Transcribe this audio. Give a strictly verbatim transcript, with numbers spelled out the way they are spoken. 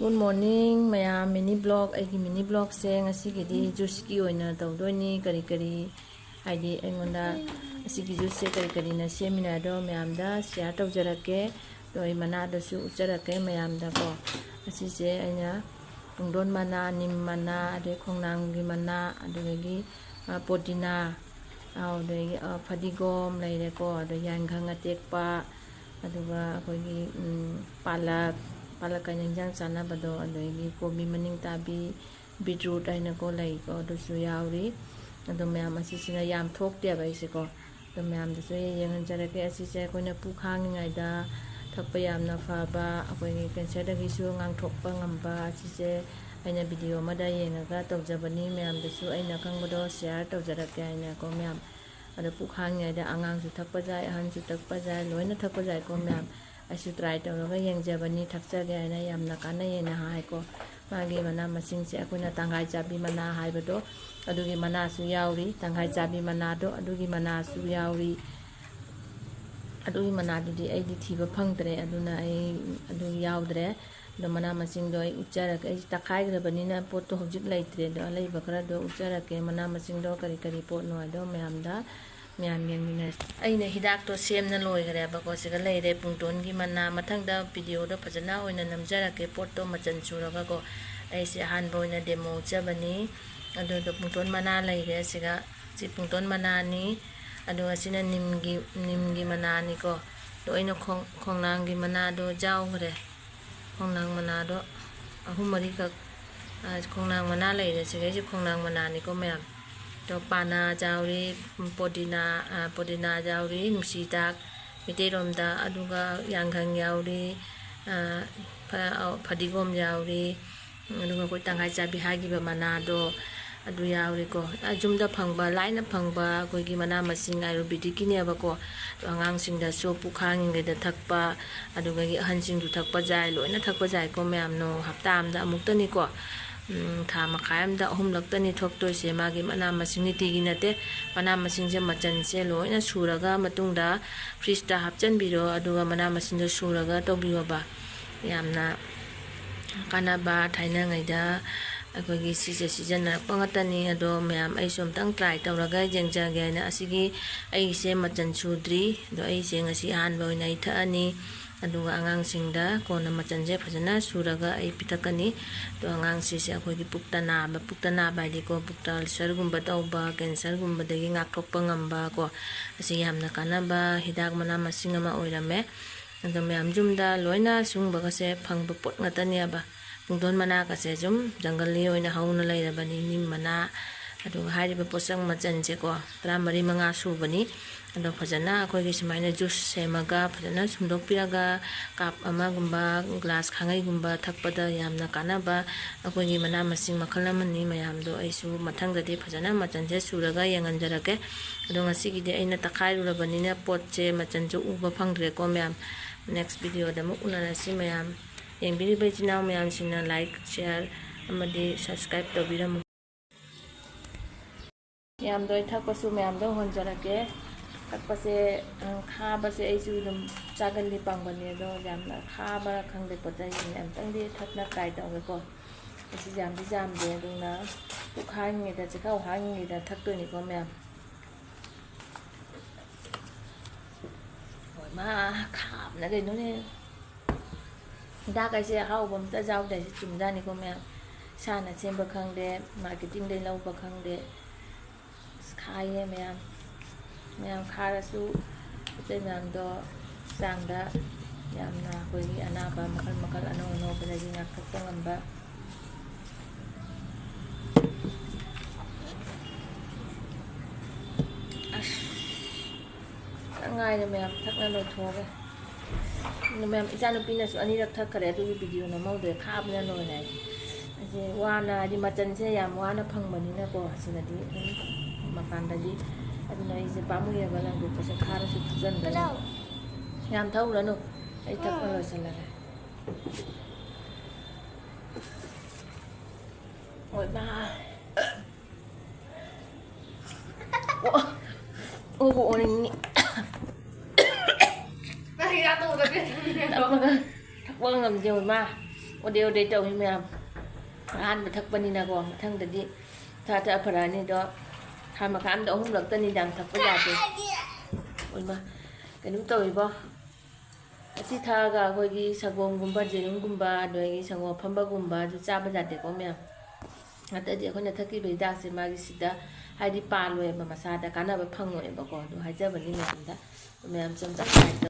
Good morning ꯃꯌꯥꯝ, mini vlog, ꯑꯩꯒꯤ mini vlogꯁꯦ ꯉꯁꯤꯒꯤꯗꯤ juiceꯀꯤ ꯑꯣꯏꯅ ꯇꯧꯗꯣꯏꯅꯤ꯫ ꯀꯔꯤ ꯀꯔꯤ, ꯍꯥꯏꯗꯤ ꯑꯩꯉꯣꯟꯗ ꯑꯁꯤꯒꯤ juiceꯁꯦ ꯀꯔꯤ ꯀꯔꯤꯅ ꯁꯦꯝꯃꯤꯅꯣ ꯍꯥꯏꯗꯣ ꯃꯌꯥꯝꯗ share ꯇꯧꯖꯔꯛꯀꯦ꯫ ꯑꯗꯣ ꯑꯩ ꯃꯅꯥꯗꯁꯨ ꯎꯠꯆꯔꯛꯀꯦ ꯃꯌꯥꯝꯗꯀꯣ꯫ ꯑꯁꯤꯁꯦ ꯑꯩꯅ ꯄꯨꯡꯗꯣꯟ ꯃꯅꯥ, ꯅꯤꯝ ꯃꯅꯥ, ꯑꯗꯩ ꯈꯣꯡꯅꯥꯡꯒꯤ ꯃꯅꯥ, ꯑꯗꯨꯗꯒꯤ, ꯑ, ꯄꯣꯗꯤꯅꯥ, ꯑ, ꯑꯗꯒꯤ, ꯑ, ꯐꯗꯤꯒꯣꯝ ꯂꯩꯔꯦꯀꯣ, ꯑꯗꯩ ꯌꯥꯏꯉꯪ ꯑꯇꯦꯛꯄ, ꯑꯗꯨꯒ ꯑꯩꯈꯣꯏꯒꯤ, ꯎꯝ, ꯄꯥꯂꯛ, ꯄꯥꯂꯛ ꯀꯥꯏꯅ ꯍꯤꯟꯖꯥꯡ ꯆꯥꯅꯕꯗꯣ, ꯑꯗꯒꯤ ꯀꯣꯕꯤ ꯃꯅꯤꯡ ꯇꯥꯕꯤ, beetroot ꯍꯥꯏꯅꯀꯣ ꯂꯩꯀꯣ, ꯑꯗꯨꯁꯨ ꯌꯥꯎꯔꯤ꯫ ꯑꯗꯣ ꯃꯌꯥꯝ ꯑꯁꯤꯁꯤꯅ ꯌꯥꯝ ꯊꯣꯛꯇꯦꯕ ꯑꯩꯁꯦꯀꯣ꯫ ꯑꯗꯣ ꯃꯌꯥꯝꯗꯁꯨ ꯑꯩ ꯌꯦꯡꯍꯟꯖꯔꯛꯀꯦ꯫ ꯑꯁꯤꯁꯦ ꯑꯩꯈꯣꯏꯅ ꯄꯨꯛ ꯍꯥꯡꯉꯤꯉꯩꯗ ꯊꯛꯄ ꯌꯥꯝꯅ ꯐꯕ, ꯑꯩꯈꯣꯏꯒꯤ cancerꯗꯒꯤꯁꯨ ꯉꯥꯛꯊꯣꯛꯄ ꯉꯝꯕ, ꯑꯁꯤꯁꯦ ꯑꯩꯅ video ꯑꯃꯗ ꯌꯦꯡꯉꯒ ꯇꯧꯖꯕꯅꯤ꯫ ꯃꯌꯥꯝꯗꯁꯨ ꯑꯩꯅ ꯈꯪꯕꯗꯣ share ꯇꯧꯖꯔꯛꯀꯦ ꯍꯥꯏꯅꯀꯣ ꯃꯌꯥꯝ꯫ ꯑꯗꯣ ꯄꯨꯛ ꯍꯥꯡꯉꯤꯉꯩꯗ ꯑꯉꯥꯡꯁꯨ ꯊꯛꯄ ꯌꯥꯏ, ꯑꯍꯟꯁꯨ ꯊꯛꯄ ꯌꯥꯏ, ꯂꯣꯏꯅ ꯊꯛꯄ ꯌꯥꯏꯀꯣ ꯃꯌꯥꯝ꯫ ꯑꯩꯁꯨ try ꯇꯧꯔꯒ ꯌꯦꯡꯖꯕꯅꯤ, ꯊꯛꯆꯒꯦ ꯍꯥꯏꯅ, ꯌꯥꯝꯅ ꯀꯥꯟꯅꯩꯌꯦꯅ ꯍꯥꯏꯀꯣ꯫ ꯃꯥꯒꯤ ꯃꯅꯥ ꯃꯁꯤꯡꯁꯦ ꯑꯩꯈꯣꯏꯅ ꯇꯪꯈꯥꯏ ꯆꯥꯕꯤ ꯃꯅꯥ ꯍꯥꯏꯕꯗꯣ, ꯑꯗꯨꯒꯤ ꯃꯅꯥꯁꯨ ꯌꯥꯎꯔꯤ, ꯇꯪꯈꯥꯏ ꯆꯥꯕꯤ ꯃꯅꯥꯗꯣ ꯑꯗꯨꯒꯤ ꯃꯅꯥꯁꯨ ꯌꯥꯎꯔꯤ꯫ ꯑꯗꯨꯒꯤ ꯃꯅꯥꯗꯨꯗꯤ ꯑꯩꯗꯤ ꯊꯤꯕ ꯐꯪꯗ꯭ꯔꯦ, ꯑꯗꯨꯅ ꯑꯩ ꯑꯗꯨ ꯌꯥꯎꯗ꯭ꯔꯦ꯫ ꯑꯗꯣ ꯃꯅꯥ ꯃꯁꯤꯡꯗꯣ ꯑꯩ ꯎꯠꯆꯔꯛꯀꯦ꯫ ꯑꯩ ꯇꯛꯈꯥꯏꯈ꯭ꯔꯕꯅꯤꯅ ꯄꯣꯠꯇꯣ ꯍꯧꯖꯤꯛ ꯂꯩꯇ꯭ꯔꯦ꯫ ꯑꯗꯣ ꯑꯂꯩꯕ ꯈꯔꯗꯣ ꯎꯠꯆꯔꯛꯀꯦ꯫ ꯃꯅꯥ ꯃꯁꯤꯡꯗꯣ ꯀꯔꯤ ꯀꯔꯤ ꯄꯣꯠꯅꯣ ꯍꯥꯏꯗꯣ ꯃꯌꯥꯝꯗ, ꯃꯌꯥꯝ ꯌꯦꯡꯃꯤꯟꯅꯁꯤ꯫ ꯑꯩꯅ ꯍꯤꯗꯥꯛꯇꯣ ꯁꯦꯝꯅ ꯂꯣꯏꯈ꯭ꯔꯦꯕꯀꯣ꯫ ꯁꯤꯒ ꯂꯩꯔꯦ ꯄꯨꯡꯗꯣꯟꯒꯤ ꯃꯅꯥ꯫ ꯃꯊꯪꯗ videoꯗ ꯐꯖꯅ ꯑꯣꯏꯅ ꯅꯝꯖꯔꯛꯀꯦ ꯄꯣꯠꯇꯣ ꯃꯆꯟ ꯁꯨꯔꯒꯀꯣ꯫ ꯑꯩꯁꯦ ꯑꯍꯥꯟꯕ ꯑꯣꯏꯅ demo ꯎꯠꯆꯕꯅꯤ꯫ ꯑꯗꯨꯒ ꯄꯨꯡꯗꯣꯟ ꯃꯅꯥ ꯂꯩꯔꯦ꯫ ꯁꯤꯒ, ꯁꯤ ꯄꯨꯡꯗꯣꯟ ꯃꯅꯥꯅꯤ꯫ ꯑꯗꯨꯒ ꯁꯤꯅ ꯅꯤꯝꯒꯤ, ꯅꯤꯝꯒꯤ ꯃꯅꯥꯅꯤꯀꯣ꯫ ꯑꯗꯣ ꯑꯩꯅ ꯈꯣꯡ-, ꯈꯣꯡꯅꯥꯡꯒꯤ ꯃꯅꯥꯗꯣ ꯌꯥꯎꯈ꯭ꯔꯦ꯫ ꯈꯣꯡꯅꯥꯡ ꯃꯅꯥꯗꯣ ꯑꯍꯨꯝ ꯃꯔꯤꯈꯛ, ꯑ, ꯈꯣꯡꯅꯥꯡ ꯃꯅꯥ ꯂꯩꯔꯦ꯫ ꯁꯤꯈꯩꯁꯦ ꯈꯣꯡꯅꯥꯡ ꯃꯅꯥꯅꯤꯀꯣ ꯃꯌꯥꯝ꯫ ꯑꯗꯣ ꯄꯥꯅꯥ ꯌꯥꯎꯔꯤ, ꯄꯣꯗꯤꯅꯥ, ꯑ, ꯄꯣꯗꯤꯅꯥ ꯌꯥꯎꯔꯤ, ꯅꯨꯡꯁꯤ ꯍꯤꯗꯥꯛ ꯃꯩꯇꯩꯂꯣꯟꯗ, ꯑꯗꯨꯒ ꯌꯥꯏꯉꯪ ꯌꯥꯎꯔꯤ, ꯑ, ꯐ-, ꯑ, ꯐꯗꯤꯒꯣꯝ ꯌꯥꯎꯔꯤ, ꯑꯗꯨꯒ ꯑꯩꯈꯣꯏ ꯇꯪꯈꯥꯏ ꯆꯥꯕꯤ ꯍꯥꯏꯈꯤꯕ ꯃꯅꯥꯗꯣ ꯑꯗꯨ ꯌꯥꯎꯔꯤꯀꯣ꯫ ꯑ, ꯌꯨꯝꯗ ꯐꯪꯕ, ꯂꯥꯏꯅ ꯐꯪꯕ ꯑꯩꯈꯣꯏꯒꯤ ꯃꯅꯥ ꯃꯁꯤꯡ ꯑꯥꯌꯨꯔꯕꯦꯗꯤꯛꯀꯤꯅꯦꯕꯀꯣ꯫ ꯑꯗꯣ ꯑꯉꯥꯡꯁꯤꯡꯗꯁꯨ ꯄꯨꯛ ꯍꯥꯡꯉꯤꯉꯩꯗ ꯊꯛꯄ, ꯑꯗꯨꯗꯒꯤ ꯑꯍꯟꯁꯤꯡꯁꯨ ꯊꯛꯄ ꯌꯥꯏ, ꯂꯣꯏꯅ ꯊꯛꯄ ꯌꯥꯏꯀꯣ ꯃꯌꯥꯝ꯫ ꯅꯣꯡ ꯍꯞꯇꯥ ꯑꯃꯗ ꯑꯃꯨꯛꯇꯅꯤꯀꯣ, ꯎꯝ, ꯊꯥ ꯃꯈꯥꯏ ꯑꯃꯗ ꯑꯍꯨꯝꯂꯛꯇꯅꯤ ꯊꯣꯛꯇꯣꯏꯁꯦ ꯃꯥꯒꯤ ꯃꯅꯥ ꯃꯁꯤꯡ꯫ ꯅꯤꯇꯤꯒꯤ ꯅꯠꯇꯦ, ꯃꯅꯥ ꯃꯁꯤꯡꯁꯦ ꯃꯆꯟꯁꯦ ꯂꯣꯏꯅ ꯁꯨꯔꯒ ꯃꯇꯨꯡꯗ fridgeꯇ ꯍꯥꯞꯆꯤꯟꯕꯤꯔꯣ, ꯑꯗꯨꯒ ꯃꯅꯥ ꯃꯁꯤꯡꯗꯣ ꯁꯨꯔꯒ ꯇꯧꯕꯤꯌꯣꯕ꯫ ꯌꯥꯝꯅ ꯀꯥꯟꯅꯕ ꯊꯥꯏꯅꯉꯩꯗ ꯑꯩꯈꯣꯏꯒꯤ ꯁꯤꯁꯦ ꯁꯤꯖꯤꯟꯅꯔꯛꯄ ꯉꯥꯛꯇꯅꯤ꯫ ꯑꯗꯣ ꯃꯌꯥꯝ, ꯑꯩꯁꯨ ꯑꯝꯇꯪ try ꯇꯧꯔꯒ ꯌꯦꯡꯖꯒꯦ ꯍꯥꯏꯅ꯫ ꯑꯁꯤꯒꯤ ꯑꯩꯒꯤꯁꯦ ꯃꯆꯟ ꯁꯨꯗ꯭ꯔꯤ꯫ ꯑꯗꯣ ꯑꯩꯁꯦ ꯉꯁꯤ ꯑꯍꯥꯟꯕ ꯑꯣꯏꯅ ꯑꯩ ꯊꯛꯑꯅꯤ꯫ ꯑꯗꯨꯒ ꯑꯉꯥꯡꯁꯤꯡꯗ ꯀꯣꯟꯅ ꯃꯆꯟꯁꯦ ꯐꯖꯅ ꯁꯨꯔꯒ ꯑꯩ ꯄꯤꯊꯛꯀꯅꯤ꯫ ꯑꯗꯣ ꯑꯉꯥꯡꯁꯤꯁꯦ ꯑꯩꯈꯣꯏꯒꯤ ꯄꯨꯛꯇ ꯅꯥꯕ, ꯄꯨꯛꯇ ꯅꯥꯕ ꯍꯥꯏꯗꯤꯀꯣ, ꯄꯨꯛꯇ ulcerꯒꯨꯝꯕ ꯇꯧꯕ, cancerꯒꯨꯝꯕꯗꯒꯤ ꯉꯥꯛꯊꯣꯛꯄ ꯉꯝꯕ ꯀꯣ, ꯑꯁꯤ ꯌꯥꯝꯅ ꯀꯥꯟꯅꯕ ꯍꯤꯗꯥꯛ ꯃꯅꯥ ꯃꯁꯤꯡ ꯑꯃ ꯑꯣꯏꯔꯝꯃꯦ꯫ ꯑꯗꯣ ꯃꯌꯥꯝ, ꯌꯨꯝꯗ ꯂꯣꯏꯅ ꯁꯤꯒꯨꯝꯕꯒꯁꯦ ꯐꯪꯕ ꯄꯣꯠ ꯉꯥꯛꯇꯅꯦꯕ꯫ ꯄꯨꯡꯗꯣꯟ ꯃꯅꯥꯒꯁꯦ ꯁꯨꯝ ꯖꯪꯒꯜꯒꯤ ꯑꯣꯏꯅ ꯍꯧꯅ ꯂꯩꯔꯕꯅꯤ꯫ ꯅꯤꯝ ꯃꯅꯥ, ꯑꯗꯨꯒ ꯍꯥꯏꯔꯤꯕ ꯄꯣꯠꯁꯛ ꯃꯆꯟꯁꯦꯀꯣ, ꯇꯔꯥꯃꯔꯤ ꯃꯉꯥ ꯁꯨꯕꯅꯤ꯫ ꯑꯗꯣ ꯐꯖꯅ ꯑꯩꯈꯣꯏꯒꯤ ꯁꯨꯃꯥꯏꯅ juice ꯁꯦꯝꯃꯒ ꯐꯖꯅ ꯁꯨꯝꯗꯣꯛꯄꯤꯔꯒ, cup ꯑꯃꯒꯨꯝꯕ, glass ꯈꯥꯡꯉꯩꯒꯨꯝꯕ ꯊꯛꯄꯗ ꯌꯥꯝꯅ ꯀꯥꯟꯅꯕ ꯑꯩꯈꯣꯏꯒꯤ ꯃꯅꯥ ꯃꯁꯤꯡ ꯃꯈꯜ ꯑꯃꯅꯤ꯫ ꯃꯌꯥꯝꯗꯣ ꯑꯩꯁꯨ ꯃꯊꯪꯗꯗꯤ ꯐꯖꯅ ꯃꯆꯟꯁꯦ ꯁꯨꯔꯒ ꯌꯦꯡꯍꯟꯖꯔꯛꯀꯦ꯫ ꯑꯗꯣ ꯉꯁꯤꯒꯤꯗꯤ ꯑꯩꯅ ꯇꯛꯈꯥꯏꯔꯨꯔꯕꯅꯤꯅ ꯄꯣꯠꯁꯦ, ꯃꯆꯟꯁꯨ ꯎꯕ ꯐꯪꯗ꯭ꯔꯦꯀꯣ ꯃꯌꯥꯝ꯫ Next videoꯗ ꯑꯃꯨꯛ ꯎꯅꯔꯁꯤ ꯃꯌꯥꯝ꯫ ꯌꯦꯡꯕꯤꯔꯤꯕ ꯏꯆꯤꯟ ꯏꯅꯥꯎ ꯃꯌꯥꯝꯁꯤꯡꯅ like, share ꯑꯃꯗꯤ subscribe ꯇꯧꯕꯤꯔꯝꯃꯨ꯫ ꯃꯌꯥꯝꯗꯣ ꯑꯩ ꯊꯛꯄꯁꯨ ꯃꯌꯥꯝꯗꯣ ꯍꯣꯟꯖꯔꯛꯀꯦ꯫ ꯊꯛꯄꯁꯦ, ꯎꯝ, ꯈꯥꯕꯁꯦ ꯑꯩꯁꯨ ꯑꯗꯨꯝ ꯆꯥꯒꯜꯂꯤ, ꯄꯥꯝꯒꯜꯂꯤ꯫ ꯑꯗꯣ ꯌꯥꯝꯅ ꯈꯥꯕ ꯈꯪꯗꯦ, ꯄꯣꯠ ꯆꯩꯁꯤꯡꯁꯦ ꯑꯝꯇꯪꯗꯤ ꯊꯛꯅ try ꯇꯧꯒꯦꯀꯣ꯫ ꯑꯁꯤ ꯌꯥꯝꯗꯤ ꯌꯥꯝꯗꯦ, ꯑꯗꯨꯅ ꯄꯨꯛ ꯍꯥꯡꯉꯤꯉꯩꯗ, ꯆꯈꯥꯎ ꯍꯥꯡꯉꯤꯉꯩꯗ ꯊꯛꯇꯣꯏꯅꯤꯀꯣ ꯃꯌꯥꯝ꯫ ꯍꯣꯏ ꯃꯥ, ꯈꯥꯕꯅ ꯀꯩꯅꯣꯅꯦ꯫ ꯍꯤꯗꯥꯛ ꯍꯥꯏꯁꯦ ꯑꯍꯥꯎꯕ ꯑꯝꯇ ꯌꯥꯎꯗꯦ ꯍꯥꯏꯁꯦ ꯆꯨꯝꯖꯥꯠꯅꯤꯀꯣ ꯃꯌꯥꯝ꯫ ꯏꯁꯥꯅ ꯁꯦꯝꯕ ꯈꯪꯗꯦ, marketingꯗꯩ ꯂꯧꯕ ꯈꯪꯗꯦ꯫ ꯑꯁ, ꯈꯥꯏꯌꯦ ꯃꯌꯥꯝ꯫ ꯃꯌꯥꯝ ꯈꯥꯔꯁꯨ, ꯄꯣꯠ ꯆꯩ ꯃꯌꯥꯝꯗꯣ ꯍꯛꯆꯥꯡꯗ ꯌꯥꯝꯅ ꯑꯩꯈꯣꯏꯒꯤ ꯑꯅꯥꯕ ꯃꯈꯜ ꯃꯈꯜ ꯑꯅꯧ ꯑꯅꯧꯕꯗꯒꯤ ꯉꯥꯛꯊꯣꯛꯄ ꯉꯝꯕ꯫ ꯑꯁ, ꯈꯤꯇꯪ ꯉꯥꯏꯔꯦ ꯃꯌꯥꯝ, ꯊꯛꯅ ꯂꯣꯏꯊꯣꯛꯑꯒꯦ꯫ ꯑꯗꯨ ꯃꯌꯥꯝ, ꯏꯆꯥꯅꯨꯄꯤꯅꯁꯨ ꯑꯅꯤꯔꯛ ꯊꯛꯈ꯭ꯔꯦ, ꯑꯗꯨꯒꯤ video ꯅꯝꯍꯧꯗ꯭ꯔꯦ, ꯈꯥꯕꯅ ꯂꯣꯏꯔꯦ꯫ ꯑꯩꯁꯦ ꯋꯥꯅ, ꯍꯥꯏꯗꯤ ꯃꯆꯟꯁꯦ ꯌꯥꯝ ꯋꯥꯅ ꯐꯪꯕꯅꯤꯅꯀꯣ, ꯁꯤꯗꯗꯤ ꯑꯗꯨꯝ ꯃꯄꯥꯟꯗꯗꯤ꯫ ꯑꯗꯨꯅ ꯑꯩꯁꯦ ꯄꯥꯝꯃꯨꯏꯌꯦꯕ ꯂꯪꯗꯨ ꯄꯣꯠꯁꯦ ꯈꯥꯔꯁꯨ ꯊꯛꯆꯟꯕꯅꯤ꯫ ꯌꯥꯝ ꯊꯛꯎꯔꯅꯨ, ꯑꯩ ꯊꯛꯄ ꯂꯣꯏꯁꯤꯜꯂꯒꯦ꯫ ꯍꯣꯏ ꯃꯥ꯫ ꯑꯣ, ꯑꯣꯕꯨ ꯑꯣꯅꯤꯡꯉꯤ꯫ ꯅꯪ ꯍꯤꯗꯥꯛ ꯇꯧꯕꯗ ꯄꯦꯟꯕꯅꯦ꯫ ꯊꯛꯄꯒ, ꯊꯛꯄꯒ ꯉꯝꯗꯦ ꯍꯣꯏ ꯃꯥ꯫ ꯑꯣꯗꯦ ꯑꯣꯗꯦ ꯇꯧꯏ ꯃꯌꯥꯝ꯫ ꯑꯍꯥꯟꯕ ꯊꯛꯄꯅꯤꯅꯀꯣ, ꯃꯊꯪꯗꯗꯤ ꯊꯛꯑ ꯊꯛꯑ ꯐꯔꯛꯑꯅꯤ꯫ ꯑꯗꯣ ꯊꯥ ꯃꯈꯥ ꯑꯃꯗ ꯑꯍꯨꯝꯂꯛꯇꯅꯤ ꯌꯥꯝ ꯊꯛꯄ ꯌꯥꯗꯦ꯫ ꯑꯣꯏꯃ, ꯀꯩꯅꯣꯝ ꯇꯧꯏꯕꯣ꯫ ꯑꯁꯤ ꯊꯛꯑꯒ ꯑꯩꯈꯣꯏꯒꯤ ꯁꯪꯒꯣꯝꯒꯨꯝꯕ, ꯖꯦꯔꯨꯝꯒꯨꯝꯕ, ꯑꯗꯒꯤ ꯁꯪꯒꯣꯝ ꯑꯐꯝꯕꯒꯨꯝꯕ ꯑꯗꯨ ꯆꯥꯕ ꯌꯥꯗꯦꯀꯣ ꯃꯌꯥꯝ꯫ ꯅꯠꯇ꯭ꯔꯗꯤ ꯑꯩꯈꯣꯏꯅ ꯊꯛꯈꯤꯕ ꯍꯤꯗꯥꯛꯁꯦ ꯃꯥꯒꯤ ꯁꯤꯗ ꯍꯥꯏꯗꯤ ꯄꯥꯜꯂꯣꯏꯕ, ꯃꯁꯥꯗ ꯀꯥꯟꯅꯕ ꯐꯪꯉꯣꯏꯕꯀꯣ꯫ ꯑꯗꯨ ꯍꯥꯏꯖꯕꯅꯤ ꯃꯌꯥꯝꯗ꯫ ꯃꯌꯥꯝꯁꯨ ꯑꯝꯇ try ꯇꯧ꯫